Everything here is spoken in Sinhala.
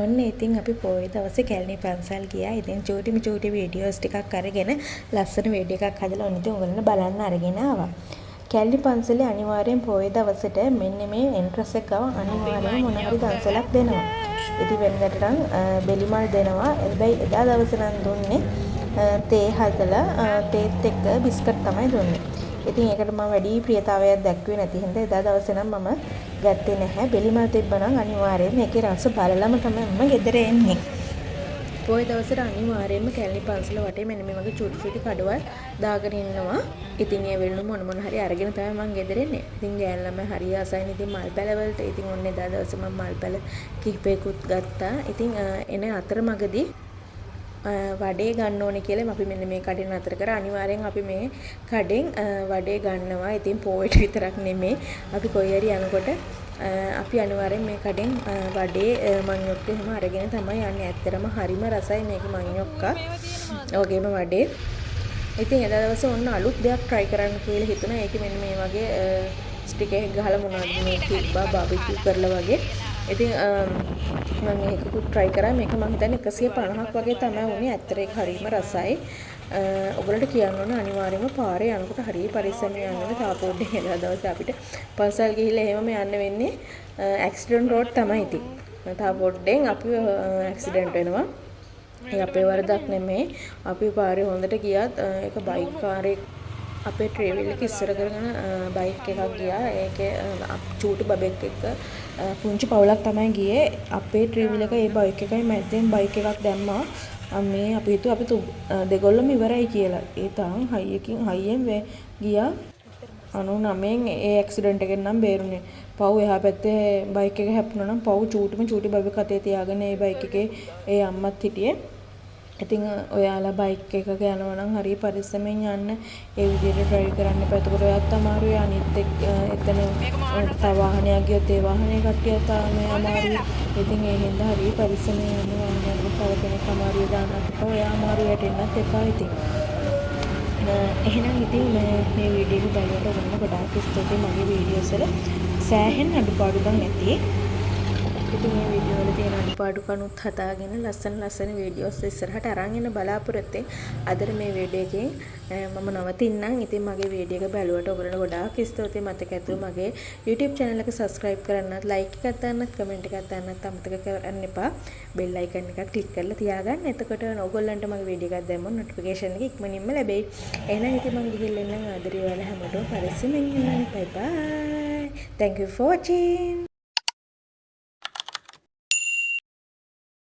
ඔන්න ඉතින් අපි පෝය දවසේ කැලණි පන්සල් ගියා. ඉතින් චූටිම චූටි වීඩියෝස් ටිකක් අරගෙන ලස්සන වීඩියෝ එකක් හදලා ඔන්න ඉතින් ඔයගොල්ලන්ට බලන්න අරගෙන ආවා. කැලණි පන්සලේ අනිවාර්යෙන් පෝය දවසට මෙන්න මේ එන්ට්‍රන්ස් එක ගාව අනිවාර්යෙන්ම මොන හරි දන්සලක් දෙනවා. ඉතින් වෙනදට නම් බෙලිමල් දෙනවා. හැබැයි එදා දවසේ නම් දුන්නේ තේ හදලා තේත් එක්ක බිස්කට් තමයි දුන්නේ. ඉතින් ඒකට මම වැඩි ප්‍රියතාවයක් දැක්ුවේ නැති හින්දා එදා දවසේ නම් මම ගත්තේ නැහැ. බෙලිමල් තිබ්බනම් අනිවාර්යයෙන්ම ඒකේ රස බලලම තමයි මම ගෙදර එන්නේ. පොය දවසට අනිවාර්යයෙන්ම කැලණි පන්සල වටේ මෙන්න මේ වගේ චූටි චූටි කඩවල් දාගෙන ඉන්නවා. ඉතින් ඒ වෙනුවෙන් මොන මොන හරි අරගෙන තමයි මං ගෙදර එන්නේ. ඉතින් ගෑනු ළමයි හරි ආසයිනේ ඉතින් මල් පැල වලට. ඉතින් ඔන්න එදා දවසේ මම මල් පැල කිහිපයකුත් ගත්තා. ඉතින් එන අතරමඟදී වඩේ ගන්න ඕනේ කියලා අපි මෙන්න මේ කඩෙන් නතර කරා. අනිවාර්යෙන් අපි මේ කඩෙන් වඩේ ගන්නවා. ඉතින් පෝයට විතරක් නෙමෙයි, අපි කොයි හරි යනකොට අපි අනිවාර්යෙන් මේ කඩෙන් වඩේ, මඤ්ඤොක්ක එහෙම අරගෙන තමයි යන්නේ. ඇත්තටම හරිම රසයි මේකේ මඤ්ඤොක්කා. ඒ වගේම වඩේ. ඉතින් එදා දවසේ ඔන්න අලුත් දෙයක් try කරන්න කියලා හිතුණා. ඒකේ මෙන්න මේ වගේ ස්ටික් එකක් ගහලා මොනවද මේ තිබ්බා බාබිකියු කරලා වගේ. ඉතින් මම ඒකකුත් try කරා. මේක මං හිතන්නේ 150ක් වගේ තමයි වුණේ. ඇත්තට ඒක හරිම රසයි. ඔයගොල්ලන්ට කියන්න ඕන, අනිවාර්යයෙන්ම පාරේ යනකොට හරිය පරිස්සමෙන් යන්න ඕනේ. තව පොඩ්ඩක් එදා දවසේ අපිට පන්සල් ගිහිල්ලා එහෙමම යන්න වෙන්නේ ඇක්සිඩන්ට් රෝඩ් තමයි ඉතින්. තව පොඩ්ඩෙන් අපි ඇක්සිඩන්ට් වෙනවා. ඒ අපේ වරදක් නෙමෙයි. අපි පාරේ හොඳට ගියත් ඒක බයික් කාරයෙක් අපේ ට්‍රේවිල් එක ඉස්සර කරගෙන බයික් එකක් ගියා. ඒකේ චූටි බබෙක් එක්ක පුංචි පවුලක් තමයි ගියේ. අපේ ට්‍රීවිල් එක ඒ බයික් එකයි මැද්දෙන් බයික් එකක් දැම්මා. මේ අපි හිතුවා අපි දෙගොල්ලොම ඉවරයි කියලා. ඒ තරම් හයියකින් හයියෙන් ගියා. 99න් ඒ ඇක්සිඩන්ට් එකෙන් නම් බේරුනේ. පව්, එහා පැත්තේ බයික් එක හැප්පුණා නම් පව්. චූටිම චූටි බබෙක් අතේ තියාගෙන ඒ බයික් එකේ ඒ අම්මත් හිටියේ. ඉතින් ඔයාලා බයික් එකක යනවා නම් හරි පරිස්සමෙන් යන්න. ඒ විදිහට ඩ්‍රයිව් කරන්න එපා. එතකොට ඔයත් අමාරුයි. අනිත් එක් එතන තව වාහනයක් ගියොත් ඒ වාහනේ කට්ටියත් අමාරුයි. ඉතින් ඒ හින්දා හරි පරිස්සමෙන් යන්න වාහන යනකොට. තව කෙනෙක් අමාරුවේ දාන්නත් එපා. ඔයා අමාරුවේ වැටෙන්නත් එපා ඉතින්. එහෙනම් ඉතින් මේ මේ වීඩියෝ එක බැලුවට ඔයගොල්ලන්ට ගොඩාක් ස්තුතියි. මගේ වීඩියෝස් වල සෑහෙන අඩුපාඩුකම් ඇති. ඉතින් මේ වීඩියෝ වල තියෙන අඩුපාඩුකනුත් හදාගෙන ලස්සන ලස්සන වීඩියෝස් ඉස්සරහට අරන් එන්න බලාපොරොත්තුවෙන් අදට මේ වීඩියෝ එකෙන් මම නවතින්නම්. ඉතින් මගේ වීඩියෝ එක බැලුවට ඔයගොල්ලන්ට ගොඩාක් ස්තුතියි. මතක ඇතුව මගේ YouTube channel එක subscribe කරන්නත්, like එකක් දාන්නත්, comment එකක් දාන්නත් අමතක කරන්න එපා. Bell icon එකත් ක්ලික් කරලා තියාගන්න. එතකොට ඔයගොල්ලන්ට මගේ වීඩියෝ එකක් දැම්මොත් නොටිෆිකේෂන් එක ඉක්මනින්ම ලැබෙයි. එහෙනම් ඉතින් මං ගිහිල්ලා එන්නම්. ආදරේ ඔයාලා හැමෝටම. පරිස්සමෙන් ඉන්න. Bye bye. Thank you for watching.